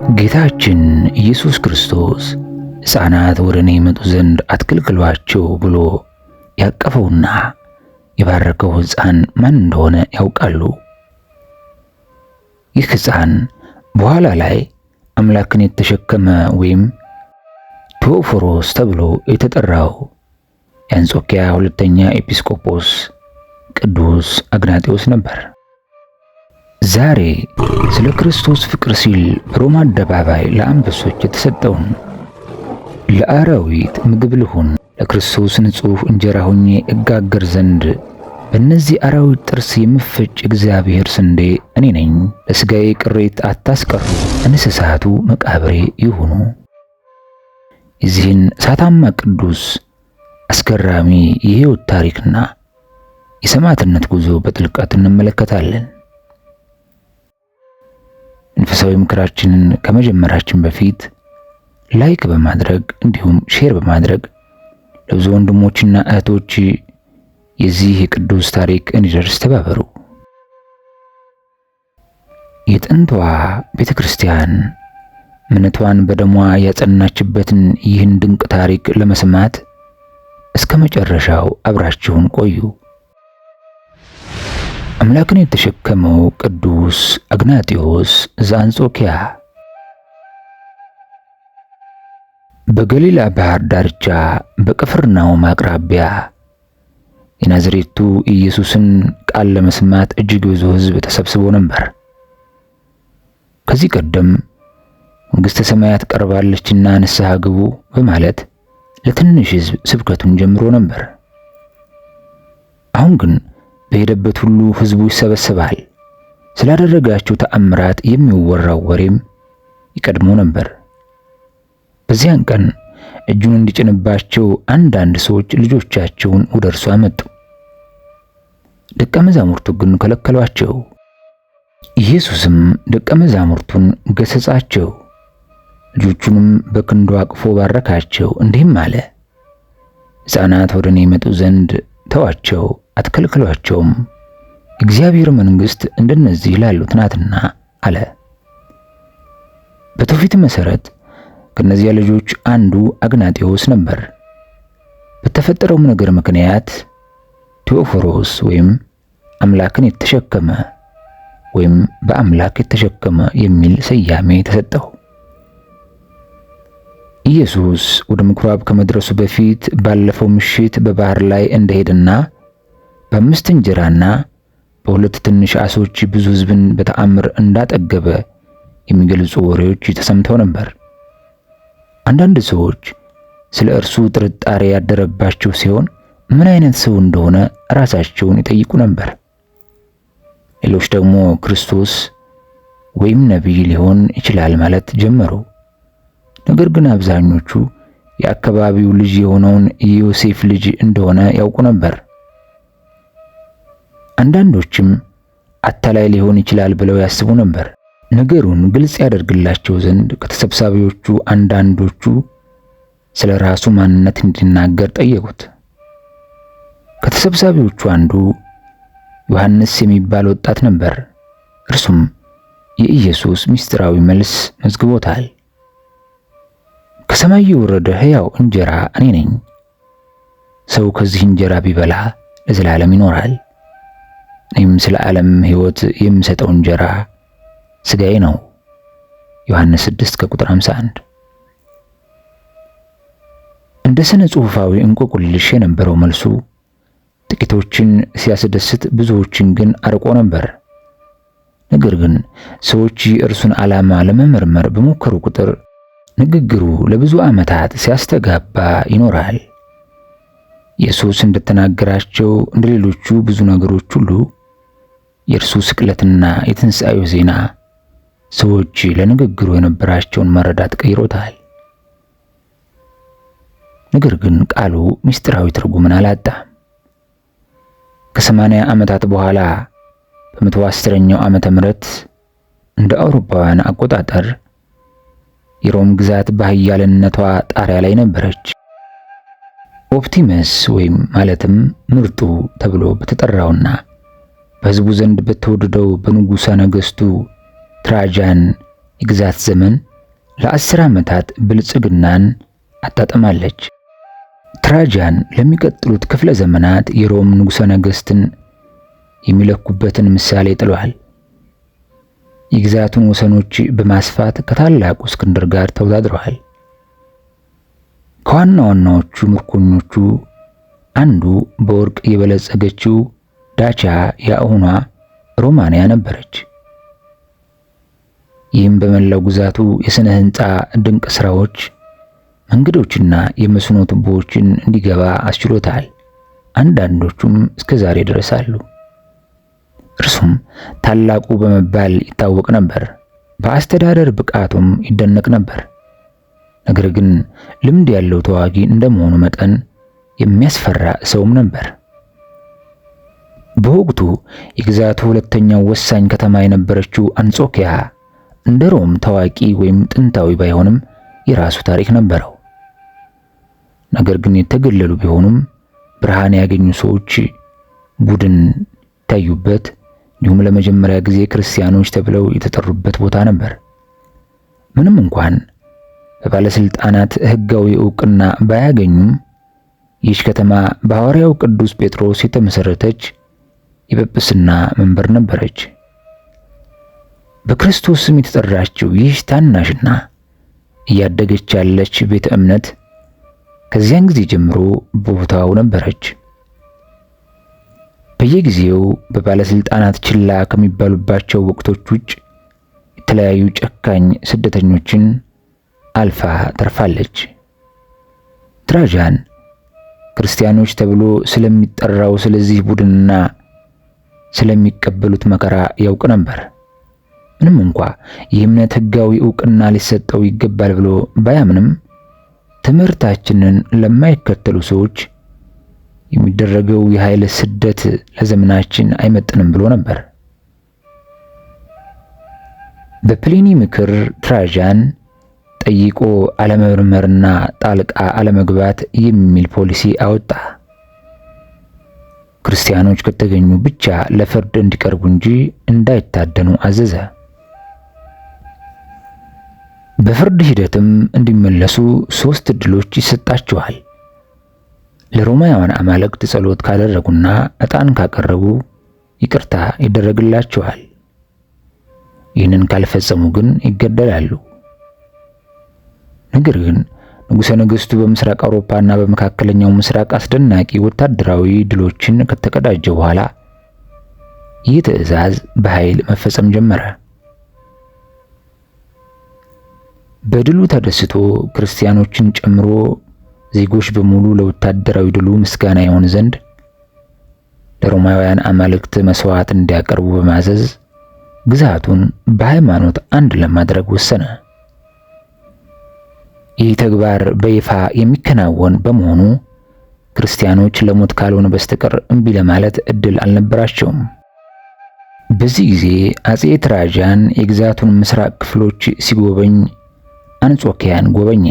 ጌታችን ኢየሱስ ክርስቶስ ሕፃናት ወደ እኔ ይመጡ ዘንድ አትከልክሏቸው ብሎ ያቀፈውና የባረከው ሕፃን ማን እንደሆነ ያውቃሉ? ይህ ሕፃን በኋላ ላይ አምላክን የተሸከመ ወይም ቴዎፎሮስ ተብሎ የተጠራው የአንጾኪያ ሁለተኛ ኤጲስቆጶስ ቅዱስ አግናጤዎስ ነበር። ዛሬ ስለ ክርስቶስ ፍቅር ሲል በሮማ አደባባይ ለአንበሶች የተሰጠውን ለአራዊት ምግብ ልሁን፣ ለክርስቶስ ንጹሕ እንጀራ ሆኜ እጋገር ዘንድ በእነዚህ አራዊት ጥርስ የምፈጭ እግዚአብሔር ስንዴ እኔ ነኝ። ለሥጋዬ ቅሬት አታስቀሩ፣ እንስሳቱ መቃብሬ ይሁኑ። የዚህን እሳታማ ቅዱስ አስገራሚ የሕይወት ታሪክና የሰማዕትነት ጉዞ በጥልቀት እንመለከታለን። መንፈሳዊ ምክራችንን ከመጀመራችን በፊት like በማድረግ እንዲሁም share በማድረግ ለብዙ ወንድሞችና እህቶች የዚህ የቅዱስ ታሪክ እንዲደርስ ተባበሩ። የጥንቷ ቤተ ክርስቲያን እምነቷን በደሟ ያጸናችበትን ይህን ድንቅ ታሪክ ለመስማት እስከ መጨረሻው አብራችሁን ቆዩ። አምላክን የተሸከመው ቅዱስ አግናጢዮስ ዘአንጾኪያ በገሊላ ባህር ዳርቻ በቅፍርናሆም አቅራቢያ የናዝሬቱ ኢየሱስን ቃል ለመስማት እጅግ ብዙ ሕዝብ ተሰብስቦ ነበር። ከዚህ ቀደም መንግሥተ ሰማያት ቀርባለችና ንስሐ ግቡ በማለት ለትንሽ ሕዝብ ስብከቱን ጀምሮ ነበር። አሁን ግን በሄደበት ሁሉ ሕዝቡ ይሰበሰባል። ስላደረጋቸው ተአምራት የሚወራው ወሬም ይቀድሞ ነበር። በዚያን ቀን እጁን እንዲጭንባቸው አንዳንድ ሰዎች ልጆቻቸውን ወደ እርሱ አመጡ። ደቀ መዛሙርቱ ግን ከለከሏቸው። ኢየሱስም ደቀ መዛሙርቱን ገሰጻቸው፣ ልጆቹንም በክንዱ አቅፎ ባረካቸው፣ እንዲህም አለ፦ ሕፃናት ወደ እኔ ይመጡ ዘንድ ተዋቸው፣ አትከልክሏቸውም፣ እግዚአብሔር መንግሥት እንደነዚህ ላሉት ናትና አለ። በትውፊት መሠረት ከእነዚያ ልጆች አንዱ አግናጤዎስ ነበር። በተፈጠረውም ነገር ምክንያት ቴዎፎሮስ ወይም አምላክን የተሸከመ ወይም በአምላክ የተሸከመ የሚል ስያሜ ተሰጠው። ኢየሱስ ወደ ምኩራብ ከመድረሱ በፊት ባለፈው ምሽት በባህር ላይ እንደሄደና በአምስት እንጀራና በሁለት ትንሽ ዓሦች ብዙ ሕዝብን በተአምር እንዳጠገበ የሚገልጹ ወሬዎች ተሰምተው ነበር። አንዳንድ ሰዎች ስለ እርሱ ጥርጣሬ ያደረባቸው ሲሆን ምን አይነት ሰው እንደሆነ ራሳቸውን ይጠይቁ ነበር። ሌሎች ደግሞ ክርስቶስ ወይም ነቢይ ሊሆን ይችላል ማለት ጀመሩ። ነገር ግን አብዛኞቹ የአካባቢው ልጅ የሆነውን የዮሴፍ ልጅ እንደሆነ ያውቁ ነበር። አንዳንዶችም አታላይ ሊሆን ይችላል ብለው ያስቡ ነበር። ነገሩን ግልጽ ያደርግላቸው ዘንድ ከተሰብሳቢዎቹ አንዳንዶቹ ስለ ራሱ ማንነት እንዲናገር ጠየቁት። ከተሰብሳቢዎቹ አንዱ ዮሐንስ የሚባል ወጣት ነበር። እርሱም የኢየሱስ ምስጢራዊ መልስ መዝግቦታል። ከሰማይ የወረደ ሕያው እንጀራ እኔ ነኝ። ሰው ከዚህ እንጀራ ቢበላ ለዘላለም ይኖራል። እኔም ስለ ዓለም ሕይወት የምሰጠው እንጀራ ሥጋዬ ነው። ዮሐንስ 6 ከቁጥር 51። እንደ ስነ ጽሑፋዊ እንቆቅልሽ የነበረው መልሱ ጥቂቶችን ሲያስደስት ብዙዎችን ግን አርቆ ነበር። ነገር ግን ሰዎች የእርሱን ዓላማ ለመመርመር በሞከሩ ቁጥር ንግግሩ ለብዙ ዓመታት ሲያስተጋባ ይኖራል። ኢየሱስ እንደተናገራቸው እንደ ሌሎቹ ብዙ ነገሮች ሁሉ የእርሱ ስቅለትና የትንሣኤው ዜና ሰዎች ለንግግሩ የነበራቸውን መረዳት ቀይሮታል። ነገር ግን ቃሉ ምስጢራዊ ትርጉምን አላጣም። ከ80 ዓመታት በኋላ በ110ኛው ዓመተ ምህረት እንደ አውሮፓውያን አቆጣጠር የሮም ግዛት በኃያልነቷ ጣሪያ ላይ ነበረች። ኦፕቲመስ ወይም ማለትም ምርጡ ተብሎ በተጠራውና በሕዝቡ ዘንድ በተወደደው በንጉሠ ነገሥቱ ትራጃን የግዛት ዘመን ለ10 ዓመታት ብልጽግናን አጣጥማለች። ትራጃን ለሚቀጥሉት ክፍለ ዘመናት የሮም ንጉሠ ነገሥትን የሚለኩበትን ምሳሌ ጥሏል። የግዛቱን ወሰኖች በማስፋት ከታላቁ እስክንድር ጋር ተወዳድረዋል። ከዋና ዋናዎቹ ምርኮኞቹ አንዱ በወርቅ የበለጸገችው ዳቻ የአሁኗ ሮማንያ ነበረች። ይህም በመላው ግዛቱ የሥነ ሕንፃ ድንቅ ሥራዎች፣ መንገዶችና የመስኖ ቱቦዎችን እንዲገባ አስችሎታል። አንዳንዶቹም እስከ ዛሬ ድረስ አሉ። እርሱም ታላቁ በመባል ይታወቅ ነበር። በአስተዳደር ብቃቱም ይደነቅ ነበር። ነገር ግን ልምድ ያለው ተዋጊ እንደመሆኑ መጠን የሚያስፈራ ሰውም ነበር። በወቅቱ የግዛቱ ሁለተኛው ወሳኝ ከተማ የነበረችው አንጾኪያ እንደ ሮም ታዋቂ ወይም ጥንታዊ ባይሆንም የራሱ ታሪክ ነበረው። ነገር ግን የተገለሉ ቢሆኑም ብርሃን ያገኙ ሰዎች ቡድን ይታዩበት፣ እንዲሁም ለመጀመሪያ ጊዜ ክርስቲያኖች ተብለው የተጠሩበት ቦታ ነበር። ምንም እንኳን በባለስልጣናት ሕጋዊ ዕውቅና ባያገኙም ይህች ከተማ በሐዋርያው ቅዱስ ጴጥሮስ የተመሰረተች የጵጵስና መንበር ነበረች። በክርስቶስ ስም የተጠራችው ይህች ታናሽና እያደገች ያለች ቤተ እምነት ከዚያን ጊዜ ጀምሮ በቦታው ነበረች። በየጊዜው በባለስልጣናት ችላ ከሚባሉባቸው ወቅቶች ውጭ የተለያዩ ጨካኝ ስደተኞችን አልፋ ተርፋለች። ትራጃን ክርስቲያኖች ተብሎ ስለሚጠራው ስለዚህ ቡድንና ስለሚቀበሉት መከራ ያውቅ ነበር። ምንም እንኳ ይህ እምነት ሕጋዊ ዕውቅና ሊሰጠው ይገባል ብሎ ባያምንም ትምህርታችንን ለማይከተሉ ሰዎች የሚደረገው የኃይል ስደት ለዘመናችን አይመጥንም ብሎ ነበር። በፕሊኒ ምክር ትራጃን ጠይቆ አለመመርመርና ጣልቃ አለመግባት የሚል ፖሊሲ አወጣ። ክርስቲያኖች ከተገኙ ብቻ ለፍርድ እንዲቀርቡ እንጂ እንዳይታደኑ አዘዘ። በፍርድ ሂደትም እንዲመለሱ 3 ዕድሎች ይሰጣቸዋል። ለሮማውያን አማልክት ጸሎት ካደረጉና ዕጣን ካቀረቡ ይቅርታ ይደረግላቸዋል። ይህንን ካልፈጸሙ ግን ይገደላሉ። ነገር ግን ንጉሠ ነገሥቱ በምስራቅ አውሮፓና በመካከለኛው ምስራቅ አስደናቂ ወታደራዊ ድሎችን ከተቀዳጀ በኋላ ይህ ትዕዛዝ በኃይል መፈጸም ጀመረ። በድሉ ተደስቶ ክርስቲያኖችን ጨምሮ ዜጎች በሙሉ ለወታደራዊ ድሉ ምስጋና ይሆን ዘንድ ለሮማውያን አማልክት መስዋዕት እንዲያቀርቡ በማዘዝ ግዛቱን በሃይማኖት አንድ ለማድረግ ወሰነ። ይህ ተግባር በይፋ የሚከናወን በመሆኑ ክርስቲያኖች ለሞት ካልሆነ በስተቀር እምቢ ለማለት እድል አልነበራቸውም። በዚህ ጊዜ አጼ ትራጃን የግዛቱን ምስራቅ ክፍሎች ሲጎበኝ አንጾኪያን ጎበኘ።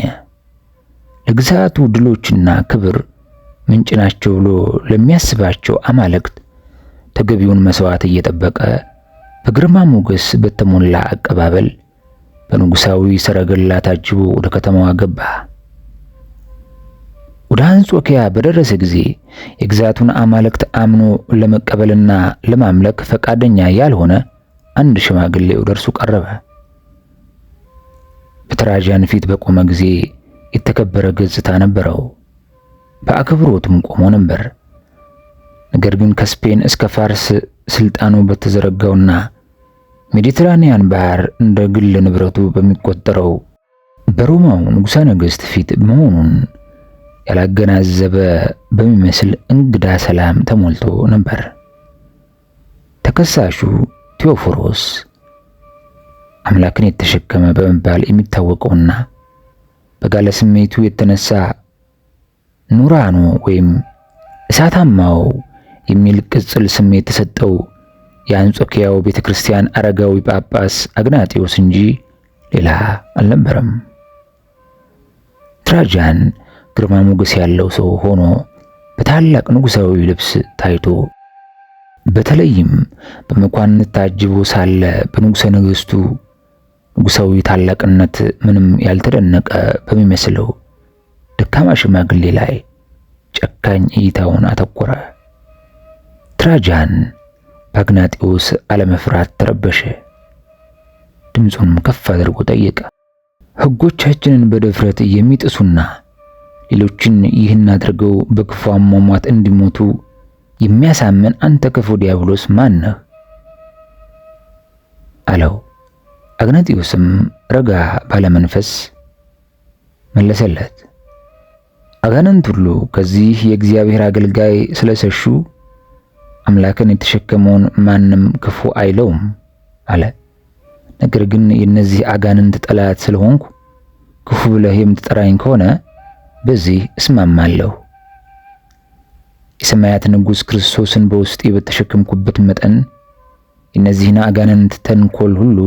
ለግዛቱ ድሎችና ክብር ምንጭ ናቸው ብሎ ለሚያስባቸው አማልክት ተገቢውን መስዋዕት እየጠበቀ በግርማ ሞገስ በተሞላ አቀባበል በንጉሳዊ ሰረገላ ታጅቦ ወደ ከተማዋ ገባ። ወደ አንጾኪያ በደረሰ ጊዜ የግዛቱን አማልክት አምኖ ለመቀበልና ለማምለክ ፈቃደኛ ያልሆነ አንድ ሽማግሌ ወደ እርሱ ቀረበ። በትራጃን ፊት በቆመ ጊዜ የተከበረ ገጽታ ነበረው። በአክብሮትም ቆሞ ነበር። ነገር ግን ከስፔን እስከ ፋርስ ስልጣኑ በተዘረጋውና ሜዲትራኒያን ባህር እንደ ግል ንብረቱ በሚቆጠረው በሮማው ንጉሠ ነገሥት ፊት መሆኑን ያላገናዘበ በሚመስል እንግዳ ሰላም ተሞልቶ ነበር። ተከሳሹ ቴዎፍሮስ አምላክን የተሸከመ በመባል የሚታወቀውና በጋለ ስሜቱ የተነሳ ኑራኖ ወይም እሳታማው የሚል ቅጽል ስም የተሰጠው የአንጾኪያው ቤተክርስቲያን አረጋዊ ጳጳስ አግናጤዎስ እንጂ ሌላ አልነበረም። ትራጃን ግርማ ሞገስ ያለው ሰው ሆኖ በታላቅ ንጉሣዊ ልብስ ታይቶ በተለይም በመኳንንት ታጅቦ ሳለ በንጉሠ ነገሥቱ ንጉሣዊ ታላቅነት ምንም ያልተደነቀ በሚመስለው ደካማ ሽማግሌ ላይ ጨካኝ እይታውን አተኮረ። ትራጃን በአግናጤዎስ አለመፍራት ተረበሸ። ድምፁንም ከፍ አድርጎ ጠየቀ። ሕጎቻችንን በድፍረት የሚጥሱና ሌሎችን ይህን አድርገው በክፉ አሟሟት እንዲሞቱ የሚያሳምን አንተ ክፉ ዲያብሎስ ማን ነህ? አለው። አግናጤዎስም ረጋ ባለመንፈስ መለሰለት። አጋንንት ሁሉ ከዚህ የእግዚአብሔር አገልጋይ ስለሸሹ አምላክን የተሸከመውን ማንም ክፉ አይለውም አለ። ነገር ግን የእነዚህ አጋንንት ጠላት ስለሆንኩ ክፉ ብለህ የምትጠራኝ ከሆነ በዚህ እስማማለሁ። የሰማያት ንጉሥ ክርስቶስን በውስጤ በተሸከምኩበት መጠን የእነዚህን አጋንንት ተንኮል ሁሉ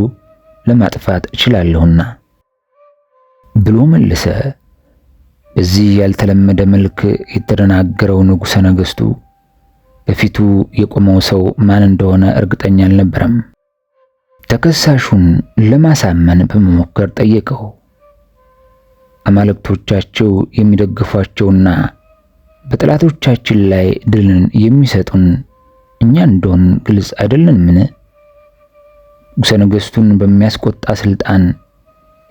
ለማጥፋት እችላለሁና ብሎ መለሰ። በዚህ ያልተለመደ መልክ የተደናገረው ንጉሠ ነገሥቱ በፊቱ የቆመው ሰው ማን እንደሆነ እርግጠኛ አልነበረም። ተከሳሹን ለማሳመን በመሞከር ጠየቀው። አማልክቶቻቸው የሚደግፏቸውና በጠላቶቻችን ላይ ድልን የሚሰጡን እኛ እንደሆን ግልጽ አይደለንምን? ንጉሠ ነገሥቱን በሚያስቆጣ ስልጣን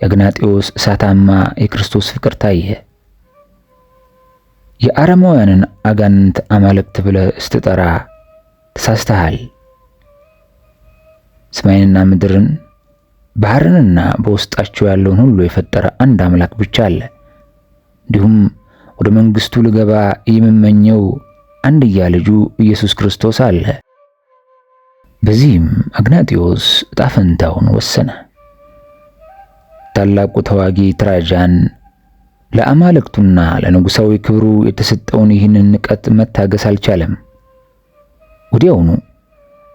የአግናጤዎስ እሳታማ የክርስቶስ ፍቅር ታየ። የአረማውያንን አጋንንት አማልክት ብለህ ስትጠራ ተሳስተሃል። ሰማይንና ምድርን ባህርንና በውስጣቸው ያለውን ሁሉ የፈጠረ አንድ አምላክ ብቻ አለ። እንዲሁም ወደ መንግስቱ ልገባ የምመኘው አንድያ ልጁ ኢየሱስ ክርስቶስ አለ። በዚህም አግናጤዎስ ዕጣ ፈንታውን ወሰነ። ታላቁ ተዋጊ ትራጃን ለአማልክቱና ለንጉሣዊ ክብሩ የተሰጠውን ይህንን ንቀት መታገስ አልቻለም። ወዲያውኑ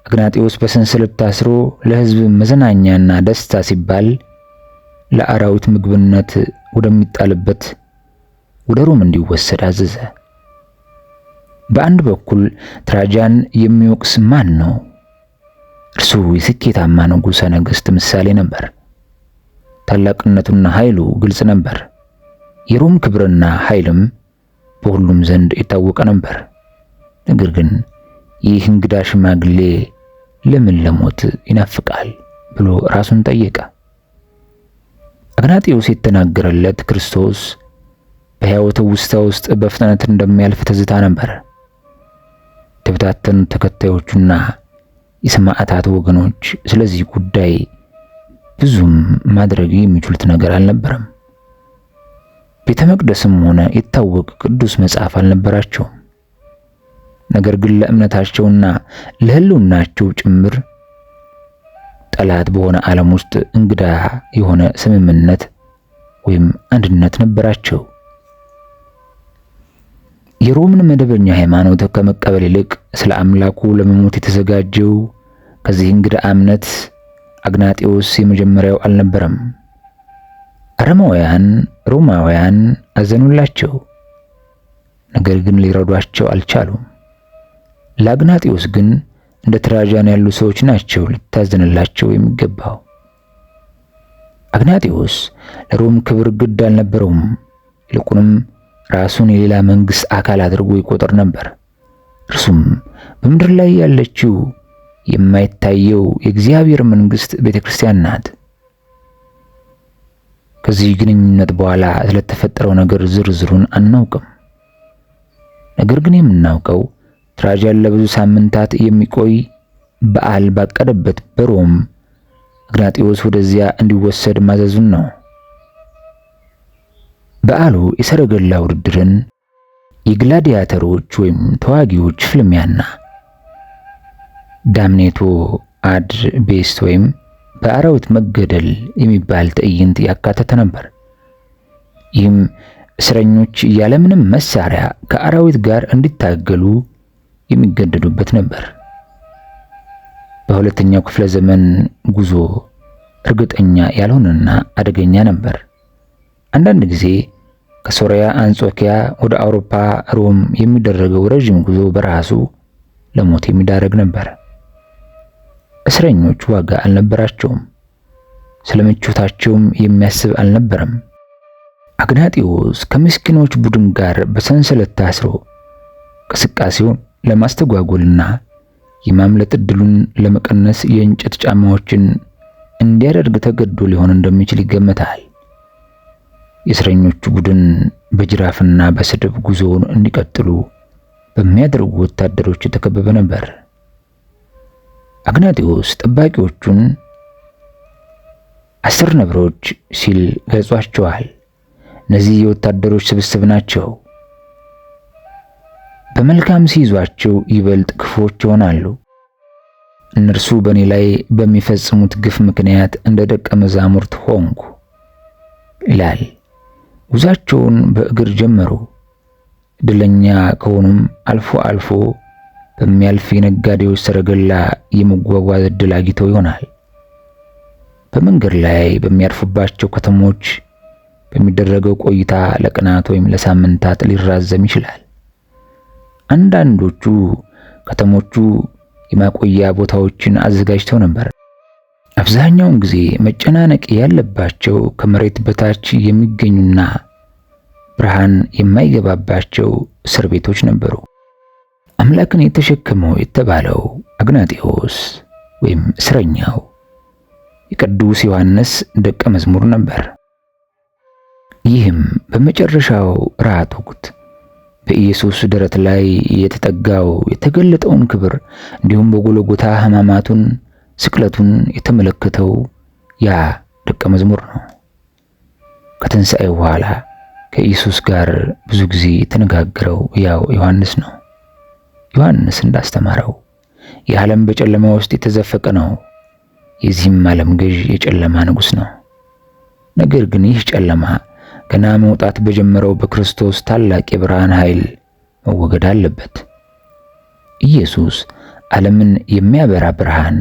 አግናጤዎስ በሰንሰለት ታስሮ ለሕዝብ መዝናኛና ደስታ ሲባል ለአራዊት ምግብነት ወደሚጣልበት ወደ ሮም እንዲወሰድ አዘዘ። በአንድ በኩል ትራጃን የሚወቅስ ማን ነው? እርሱ የስኬታማ ንጉሠ ነገሥት ምሳሌ ነበር። ታላቅነቱና ኃይሉ ግልጽ ነበር። የሮም ክብርና ኃይልም በሁሉም ዘንድ የታወቀ ነበር። ነገር ግን ይህ እንግዳ ሽማግሌ ለምን ለሞት ይናፍቃል ብሎ ራሱን ጠየቀ። አግናጤዎስ የተናገረለት ክርስቶስ በሕያው ትውስታ ውስጥ በፍጥነት እንደሚያልፍ ትዝታ ነበር። የተበታተኑ ተከታዮቹና የሰማዕታት ወገኖች ስለዚህ ጉዳይ ብዙም ማድረግ የሚችሉት ነገር አልነበረም። ቤተ መቅደስም ሆነ የታወቀ ቅዱስ መጽሐፍ አልነበራቸውም። ነገር ግን ለእምነታቸውና ለሕልውናቸው ጭምር ጠላት በሆነ ዓለም ውስጥ እንግዳ የሆነ ስምምነት ወይም አንድነት ነበራቸው። የሮምን መደበኛ ሃይማኖት ከመቀበል ይልቅ ስለ አምላኩ ለመሞት የተዘጋጀው ከዚህ እንግዳ እምነት አግናጤዎስ የመጀመሪያው አልነበረም። አረማውያን፣ ሮማውያን አዘኑላቸው፣ ነገር ግን ሊረዷቸው አልቻሉም። ለአግናጤዎስ ግን እንደ ትራጃን ያሉ ሰዎች ናቸው ሊታዘንላቸው የሚገባው። አግናጤዎስ ለሮም ክብር ግድ አልነበረውም። ይልቁንም ራሱን የሌላ መንግስት አካል አድርጎ ይቆጥር ነበር። እርሱም በምድር ላይ ያለችው የማይታየው የእግዚአብሔር መንግስት ቤተክርስቲያን ናት። ከዚህ ግንኙነት በኋላ ስለተፈጠረው ነገር ዝርዝሩን አናውቅም። ነገር ግን የምናውቀው ትራጃን ለብዙ ሳምንታት የሚቆይ በዓል ባቀደበት በሮም አግናጤዎስ ወደዚያ እንዲወሰድ ማዘዙን ነው። በዓሉ የሰረገላ ውድድርን፣ የግላዲያተሮች ወይም ተዋጊዎች ፍልሚያና damnatio ad bestias ወይም በአራዊት መገደል የሚባል ትዕይንት ያካተተ ነበር። ይህም እስረኞች ያለምንም መሳሪያ ከአራዊት ጋር እንዲታገሉ የሚገደዱበት ነበር። በሁለተኛው ክፍለ ዘመን ጉዞ እርግጠኛ ያልሆነና አደገኛ ነበር። አንዳንድ ጊዜ ከሶሪያ አንጾኪያ ወደ አውሮፓ ሮም የሚደረገው ረዥም ጉዞ በራሱ ለሞት የሚዳረግ ነበር። እስረኞች ዋጋ አልነበራቸውም። ስለ ምቾታቸውም የሚያስብ አልነበረም። አግናጢዎስ ከምስኪኖች ቡድን ጋር በሰንሰለት ታስሮ እንቅስቃሴውን ለማስተጓጎልና የማምለጥ ዕድሉን ለመቀነስ የእንጨት ጫማዎችን እንዲያደርግ ተገዶ ሊሆን እንደሚችል ይገመታል። የእስረኞቹ ቡድን በጅራፍና በስድብ ጉዞውን እንዲቀጥሉ በሚያደርጉ ወታደሮች የተከበበ ነበር። አግናጢዎስ ጠባቂዎቹን 10 ነብሮች ሲል ገልጿቸዋል። እነዚህ የወታደሮች ስብስብ ናቸው። በመልካም ሲይዟቸው ይበልጥ ክፉዎች ይሆናሉ። እነርሱ በእኔ ላይ በሚፈጽሙት ግፍ ምክንያት እንደ ደቀ መዛሙርት ሆንኩ ይላል። ጉዟቸውን በእግር ጀመሩ። እድለኛ ከሆኑም አልፎ አልፎ በሚያልፍ የነጋዴዎች ሰረገላ የመጓጓዝ ዕድል አግኝተው ይሆናል። በመንገድ ላይ በሚያርፉባቸው ከተሞች በሚደረገው ቆይታ ለቀናት ወይም ለሳምንታት ሊራዘም ይችላል። አንዳንዶቹ ከተሞቹ የማቆያ ቦታዎችን አዘጋጅተው ነበር። አብዛኛውን ጊዜ መጨናነቅ ያለባቸው ከመሬት በታች የሚገኙና ብርሃን የማይገባባቸው እስር ቤቶች ነበሩ። አምላክን የተሸከመው የተባለው አግናጢዎስ ወይም እስረኛው የቅዱስ ዮሐንስ ደቀ መዝሙር ነበር። ይህም በመጨረሻው ራት ወቅት በኢየሱስ ደረት ላይ የተጠጋው የተገለጠውን ክብር እንዲሁም በጎልጎታ ሕማማቱን፣ ስቅለቱን የተመለከተው ያ ደቀ መዝሙር ነው። ከትንሣኤው በኋላ ከኢየሱስ ጋር ብዙ ጊዜ የተነጋገረው ያው ዮሐንስ ነው። ዮሐንስ እንዳስተማረው ይህ ዓለም በጨለማ ውስጥ የተዘፈቀ ነው። የዚህም ዓለም ገዥ የጨለማ ንጉሥ ነው። ነገር ግን ይህ ጨለማ ገና መውጣት በጀመረው በክርስቶስ ታላቅ የብርሃን ኃይል መወገድ አለበት። ኢየሱስ ዓለምን የሚያበራ ብርሃን፣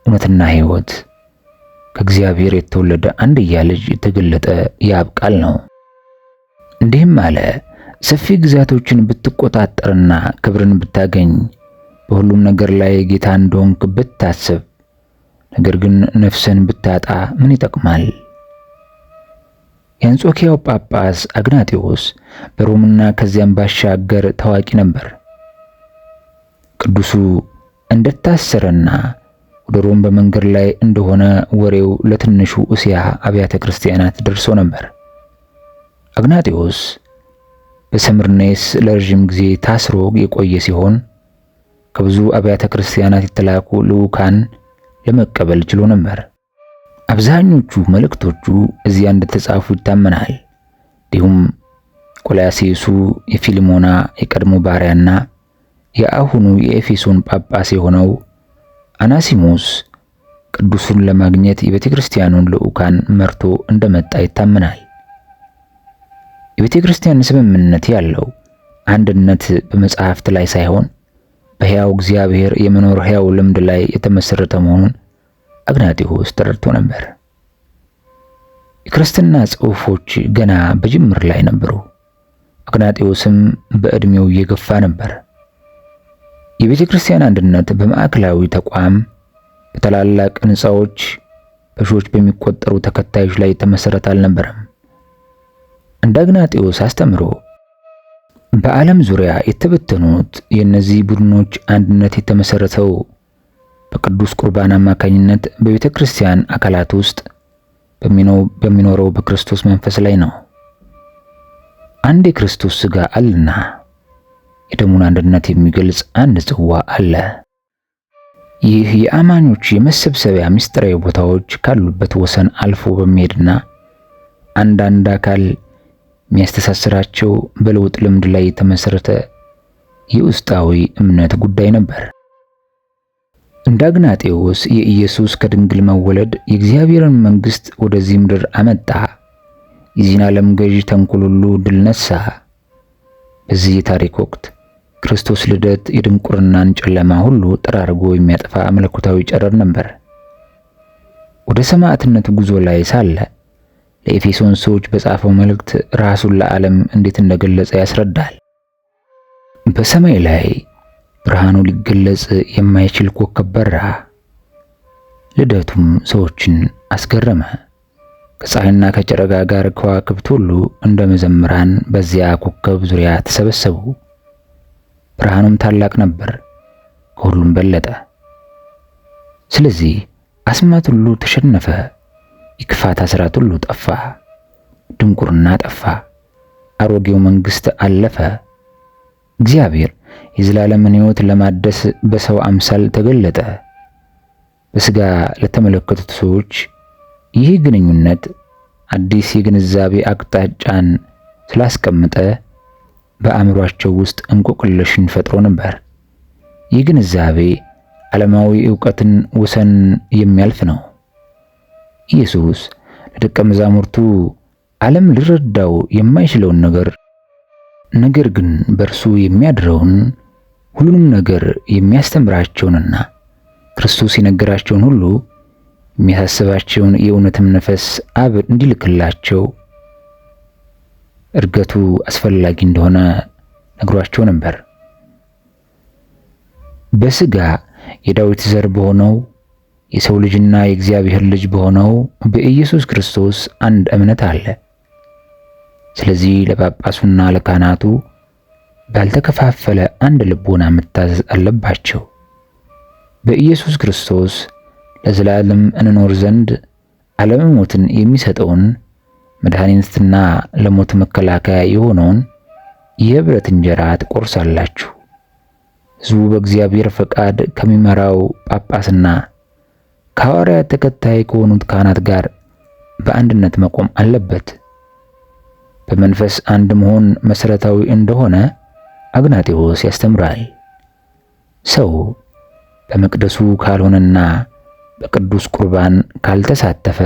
እውነትና ሕይወት፣ ከእግዚአብሔር የተወለደ አንድያ ልጅ የተገለጠ የአብ ቃል ነው። እንዲህም አለ፣ ሰፊ ግዛቶችን ብትቆጣጠርና ክብርን ብታገኝ፣ በሁሉም ነገር ላይ ጌታ እንደሆንክ ብታስብ፣ ነገር ግን ነፍስን ብታጣ ምን ይጠቅማል? የአንጾኪያው ጳጳስ አግናጢዎስ በሮምና ከዚያም ባሻገር ታዋቂ ነበር። ቅዱሱ እንደታሰረና ወደ ሮም በመንገድ ላይ እንደሆነ ወሬው ለትንሹ እስያ አብያተ ክርስቲያናት ደርሶ ነበር። አግናጢዎስ በሰምርኔስ ለረዥም ጊዜ ታስሮ የቆየ ሲሆን ከብዙ አብያተ ክርስቲያናት የተላኩ ልዑካን ለመቀበል ችሎ ነበር። አብዛኞቹ መልእክቶቹ እዚያ እንደተጻፉ ይታመናል። እንዲሁም ቆላሴሱ የፊልሞና የቀድሞ ባሪያና የአሁኑ የኤፌሶን ጳጳስ የሆነው አናሲሞስ ቅዱሱን ለማግኘት የቤተ ክርስቲያኑን ልዑካን መርቶ እንደመጣ ይታመናል። የቤተ ክርስቲያን ስምምነት ያለው አንድነት በመጽሐፍት ላይ ሳይሆን በሕያው እግዚአብሔር የመኖር ሕያው ልምድ ላይ የተመሰረተ መሆኑን አግናጢዎስ ተረድቶ ነበር። የክርስትና ጽሑፎች ገና በጅምር ላይ ነበሩ። አግናጢዎስም በዕድሜው እየገፋ ነበር። የቤተ ክርስቲያን አንድነት በማዕከላዊ ተቋም፣ በታላላቅ ሕንፃዎች፣ በሺዎች በሚቆጠሩ ተከታዮች ላይ የተመሰረተ አልነበረም። እንደ አግናጢዎስ አስተምሮ በዓለም ዙሪያ የተበተኑት የእነዚህ ቡድኖች አንድነት የተመሰረተው በቅዱስ ቁርባን አማካኝነት በቤተ ክርስቲያን አካላት ውስጥ በሚኖረው በክርስቶስ መንፈስ ላይ ነው። አንድ የክርስቶስ ሥጋ አለና የደሙን አንድነት የሚገልጽ አንድ ጽዋ አለ። ይህ የአማኞች የመሰብሰቢያ ምስጢራዊ ቦታዎች ካሉበት ወሰን አልፎ በሚሄድና አንዳንድ አካል የሚያስተሳስራቸው በለውጥ ልምድ ላይ የተመሰረተ የውስጣዊ እምነት ጉዳይ ነበር። እንደ አግናጤዎስ የኢየሱስ ከድንግል መወለድ የእግዚአብሔርን መንግሥት ወደዚህ ምድር አመጣ። የዚህን ዓለም ገዥ ተንኮል ሁሉ ድል ነሳ። በዚህ የታሪክ ወቅት ክርስቶስ ልደት የድንቁርናን ጨለማ ሁሉ ጠራርጎ የሚያጠፋ መለኮታዊ ጨረር ነበር። ወደ ሰማዕትነት ጉዞ ላይ ሳለ ለኤፌሶን ሰዎች በጻፈው መልእክት ራሱን ለዓለም እንዴት እንደገለጸ ያስረዳል። በሰማይ ላይ ብርሃኑ ሊገለጽ የማይችል ኮከብ በራ። ልደቱም ሰዎችን አስገረመ። ከፀሐይና ከጨረቃ ጋር ከዋክብት ሁሉ እንደ መዘምራን በዚያ ኮከብ ዙሪያ ተሰበሰቡ። ብርሃኑም ታላቅ ነበር፣ ከሁሉም በለጠ። ስለዚህ አስማት ሁሉ ተሸነፈ፣ የክፋት አስራት ሁሉ ጠፋ፣ ድንቁርና ጠፋ፣ አሮጌው መንግስት አለፈ። እግዚአብሔር የዘላለምን ሕይወት ለማደስ በሰው አምሳል ተገለጠ። በስጋ ለተመለከቱት ሰዎች ይህ ግንኙነት አዲስ የግንዛቤ አቅጣጫን ስላስቀመጠ በአእምሯቸው ውስጥ እንቆቅልሽን ፈጥሮ ነበር። ይህ ግንዛቤ ዓለማዊ ዕውቀትን ወሰን የሚያልፍ ነው። ኢየሱስ ለደቀ መዛሙርቱ ዓለም ሊረዳው የማይችለውን ነገር ነገር ግን በእርሱ የሚያድረውን ሁሉንም ነገር የሚያስተምራቸውንና ክርስቶስ የነገራቸውን ሁሉ የሚያሳስባቸውን የእውነትም ነፈስ አብ እንዲልክላቸው እርገቱ አስፈላጊ እንደሆነ ነግሯቸው ነበር። በስጋ የዳዊት ዘር በሆነው የሰው ልጅና የእግዚአብሔር ልጅ በሆነው በኢየሱስ ክርስቶስ አንድ እምነት አለ። ስለዚህ ለጳጳሱና ለካህናቱ ባልተከፋፈለ አንድ ልቦና መታዘዝ አለባቸው። በኢየሱስ ክርስቶስ ለዘላለም እንኖር ዘንድ አለመሞትን የሚሰጠውን መድኃኒትና ለሞት መከላከያ የሆነውን የኅብረት እንጀራ ትቆርሳላችሁ። ሕዝቡ በእግዚአብሔር ፈቃድ ከሚመራው ጳጳስና ከሐዋርያት ተከታይ ከሆኑት ካህናት ጋር በአንድነት መቆም አለበት። በመንፈስ አንድ መሆን መሠረታዊ እንደሆነ አግናጤዎስ ያስተምራል። ሰው በመቅደሱ ካልሆነና በቅዱስ ቁርባን ካልተሳተፈ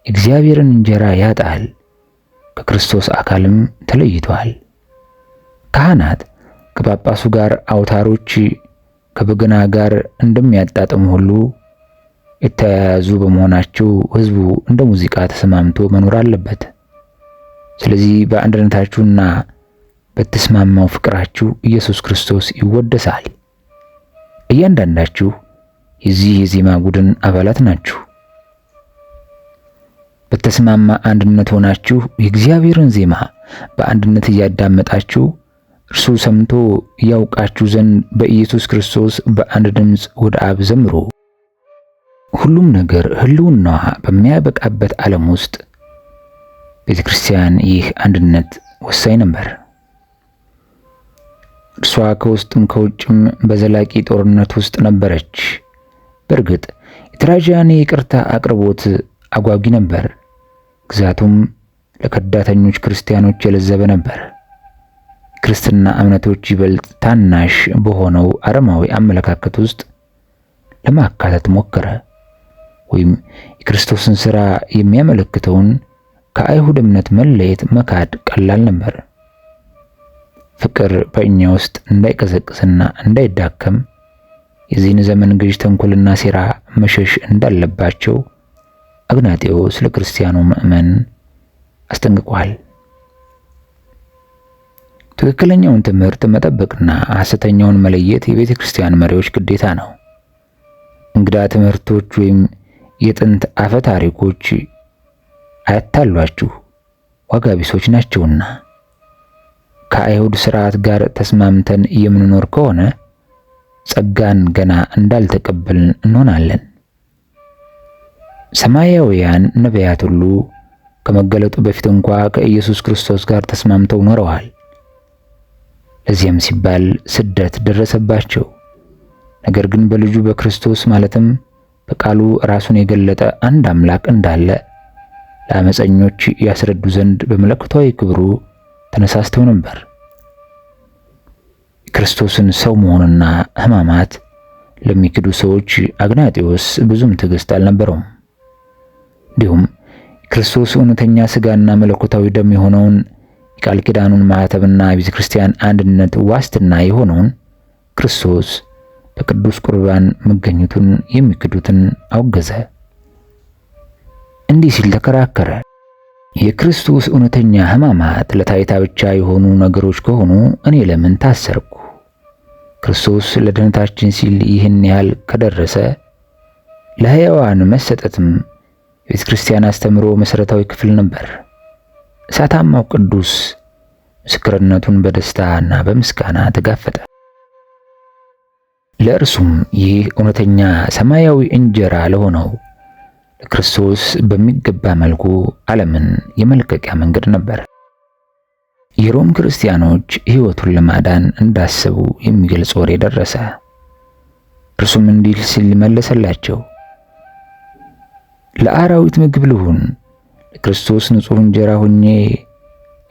እግዚአብሔርን እንጀራ ያጣል፣ ከክርስቶስ አካልም ተለይቷል። ካህናት ከጳጳሱ ጋር አውታሮች ከበገና ጋር እንደሚያጣጥሙ ሁሉ የተያያዙ በመሆናቸው ሕዝቡ እንደ ሙዚቃ ተስማምቶ መኖር አለበት። ስለዚህ በአንድነታችሁና በተስማማው ፍቅራችሁ ኢየሱስ ክርስቶስ ይወደሳል። እያንዳንዳችሁ የዚህ የዜማ ቡድን አባላት ናችሁ። በተስማማ አንድነት ሆናችሁ የእግዚአብሔርን ዜማ በአንድነት እያዳመጣችሁ እርሱ ሰምቶ ያውቃችሁ ዘንድ በኢየሱስ ክርስቶስ በአንድ ድምፅ ወደ አብ ዘምሩ። ሁሉም ነገር ሕልውናዋ በሚያበቃበት ዓለም ውስጥ ቤተ ክርስቲያን ይህ አንድነት ወሳኝ ነበር። እርሷ ከውስጥም ከውጭም በዘላቂ ጦርነት ውስጥ ነበረች። በእርግጥ የትራጃን የይቅርታ አቅርቦት አጓጊ ነበር። ግዛቱም ለከዳተኞች ክርስቲያኖች የለዘበ ነበር። ክርስትና እምነቶች ይበልጥ ታናሽ በሆነው አረማዊ አመለካከት ውስጥ ለማካተት ሞከረ፣ ወይም የክርስቶስን ሥራ የሚያመለክተውን ከአይሁድ እምነት መለየት መካድ ቀላል ነበር። ፍቅር በእኛ ውስጥ እንዳይቀዘቅዝና እንዳይዳከም የዚህን ዘመን ገዥ ተንኮልና ሴራ መሸሽ እንዳለባቸው አግናጤዎስ ለክርስቲያኑ ምዕመን አስጠንቅቋል። ትክክለኛውን ትምህርት መጠበቅና ሐሰተኛውን መለየት የቤተ ክርስቲያን መሪዎች ግዴታ ነው። እንግዳ ትምህርቶች ወይም የጥንት አፈ ታሪኮች አያታሏችሁ፣ ዋጋ ቢሶች ናቸውና። ከአይሁድ ሥርዓት ጋር ተስማምተን የምንኖር ከሆነ ጸጋን ገና እንዳልተቀበልን እንሆናለን። ሰማያውያን ነቢያት ሁሉ ከመገለጡ በፊት እንኳ ከኢየሱስ ክርስቶስ ጋር ተስማምተው ኖረዋል። ለዚያም ሲባል ስደት ደረሰባቸው። ነገር ግን በልጁ በክርስቶስ ማለትም በቃሉ ራሱን የገለጠ አንድ አምላክ እንዳለ ለአመፀኞች ያስረዱ ዘንድ በመለኮታዊ ክብሩ ተነሳስተው ነበር። የክርስቶስን ሰው መሆንና ሕማማት ለሚክዱ ሰዎች አግናጤዎስ ብዙም ትዕግስት አልነበረውም። እንዲሁም የክርስቶስ እውነተኛ ሥጋና መለኮታዊ ደም የሆነውን የቃል ኪዳኑን ማኅተብና የቤተ ክርስቲያን አንድነት ዋስትና የሆነውን ክርስቶስ በቅዱስ ቁርባን መገኘቱን የሚክዱትን አወገዘ። እንዲህ ሲል ተከራከረ። የክርስቶስ እውነተኛ ሕማማት ለታይታ ብቻ የሆኑ ነገሮች ከሆኑ እኔ ለምን ታሰርኩ? ክርስቶስ ለድህነታችን ሲል ይህን ያህል ከደረሰ ለሕያዋን መሰጠትም የቤተ ክርስቲያን አስተምሮ መሠረታዊ ክፍል ነበር። እሳታማው ቅዱስ ምስክርነቱን በደስታና በምስጋና ተጋፈጠ። ለእርሱም ይህ እውነተኛ ሰማያዊ እንጀራ ለሆነው ለክርስቶስ በሚገባ መልኩ ዓለምን የመልቀቂያ መንገድ ነበር። የሮም ክርስቲያኖች ሕይወቱን ለማዳን እንዳሰቡ የሚገልጽ ወሬ ደረሰ። እርሱም እንዲህ ሲል መለሰላቸው፣ ለአራዊት ምግብ ልሁን፣ ለክርስቶስ ንጹሕ እንጀራ ሆኜ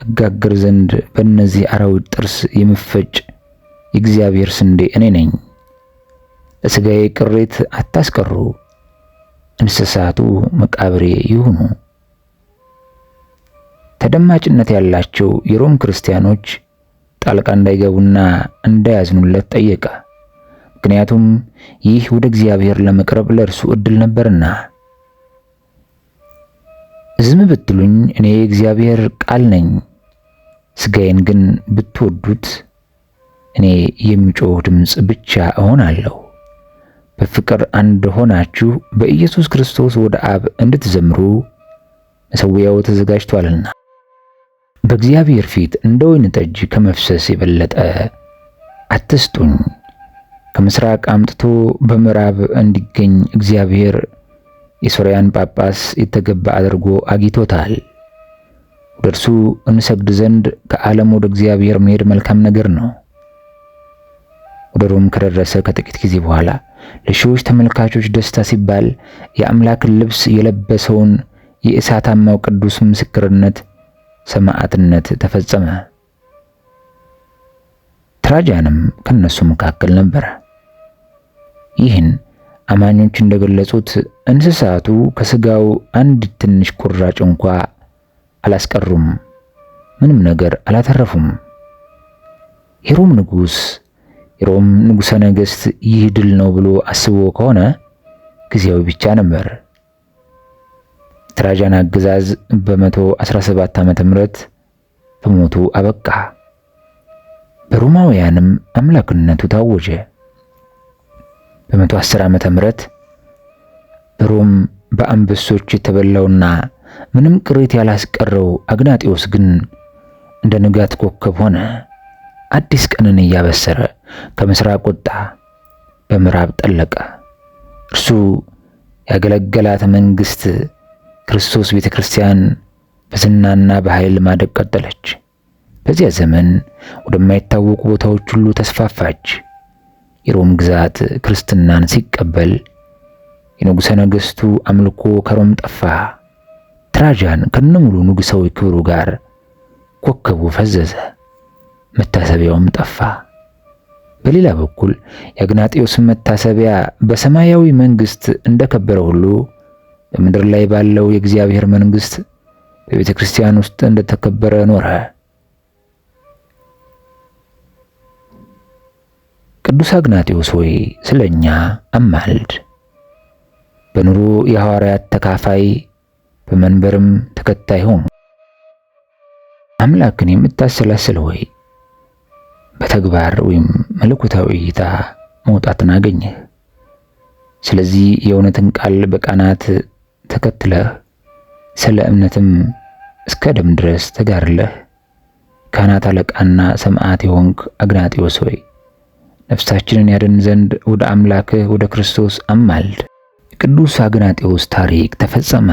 እጋግር ዘንድ በእነዚህ አራዊት ጥርስ የምፈጭ የእግዚአብሔር ስንዴ እኔ ነኝ። ለሥጋዬ ቅሬት አታስቀሩ፣ እንስሳቱ መቃብሬ ይሁኑ። ተደማጭነት ያላቸው የሮም ክርስቲያኖች ጣልቃ እንዳይገቡና እንዳያዝኑለት ጠየቀ። ምክንያቱም ይህ ወደ እግዚአብሔር ለመቅረብ ለእርሱ እድል ነበርና። ዝም ብትሉኝ እኔ የእግዚአብሔር ቃል ነኝ፣ ሥጋዬን ግን ብትወዱት እኔ የሚጮህ ድምፅ ብቻ እሆናለሁ። በፍቅር አንድ ሆናችሁ በኢየሱስ ክርስቶስ ወደ አብ እንድትዘምሩ መሠዊያው ተዘጋጅቷልና። በእግዚአብሔር ፊት እንደ ወይን ጠጅ ከመፍሰስ የበለጠ አትስጡኝ። ከምስራቅ አምጥቶ በምዕራብ እንዲገኝ እግዚአብሔር የሶርያን ጳጳስ የተገባ አድርጎ አግኝቶታል። ወደ እርሱ እንሰግድ ዘንድ ከዓለም ወደ እግዚአብሔር መሄድ መልካም ነገር ነው። ወደ ሮም ከደረሰ ከጥቂት ጊዜ በኋላ ለሺዎች ተመልካቾች ደስታ ሲባል የአምላክን ልብስ የለበሰውን የእሳታማው ቅዱስ ምስክርነት ሰማዕትነት ተፈጸመ። ትራጃንም ከነሱ መካከል ነበረ። ይህን አማኞች እንደገለጹት እንስሳቱ ከስጋው አንድ ትንሽ ቁራጭ እንኳ አላስቀሩም፣ ምንም ነገር አላተረፉም። የሮም ንጉሥ የሮም ንጉሠ ነገሥት ይህ ድል ነው ብሎ አስቦ ከሆነ ጊዜያዊ ብቻ ነበር። ትራጃን አገዛዝ በ117 ዓመተ ምህረት በሞቱ አበቃ። በሮማውያንም አምላክነቱ ታወጀ። በ110 ዓመተ ምህረት በሮም በአንበሶች የተበላውና ምንም ቅሬት ያላስቀረው አግናጤዎስ ግን እንደ ንጋት ኮከብ ሆነ። አዲስ ቀንን እያበሰረ ከምስራቅ ወጣ፣ በምዕራብ ጠለቀ። እርሱ ያገለገላት መንግስት ክርስቶስ ቤተ ክርስቲያን በዝናና በኃይል ማደግ ቀጠለች። በዚያ ዘመን ወደማይታወቁ ቦታዎች ሁሉ ተስፋፋች። የሮም ግዛት ክርስትናን ሲቀበል የንጉሠ ነገሥቱ አምልኮ ከሮም ጠፋ። ትራጃን ከነሙሉ ንጉሣዊ ክብሩ ጋር ኮከቡ ፈዘዘ፣ መታሰቢያውም ጠፋ። በሌላ በኩል የአግናጤዎስ መታሰቢያ በሰማያዊ መንግስት እንደከበረ ሁሉ በምድር ላይ ባለው የእግዚአብሔር መንግስት በቤተ ክርስቲያን ውስጥ እንደተከበረ ኖረ። ቅዱስ አግናጤዎስ ሆይ ስለኛ አማልድ። በኑሮ የሐዋርያት ተካፋይ በመንበርም ተከታይ ሆኑ። አምላክን የምታሰላስል ሆይ በተግባር ወይም መለኮታዊ እይታ መውጣትን አገኘህ። ስለዚህ የእውነትን ቃል በቃናት ተከትለህ ስለ እምነትም እስከ ደም ድረስ ተጋድለህ ካህናት አለቃና ሰማዕት የሆንክ አግናጤዎስ ሆይ ነፍሳችንን ያድን ዘንድ ወደ አምላክህ ወደ ክርስቶስ አማልድ። የቅዱስ አግናጤዎስ ታሪክ ተፈጸመ።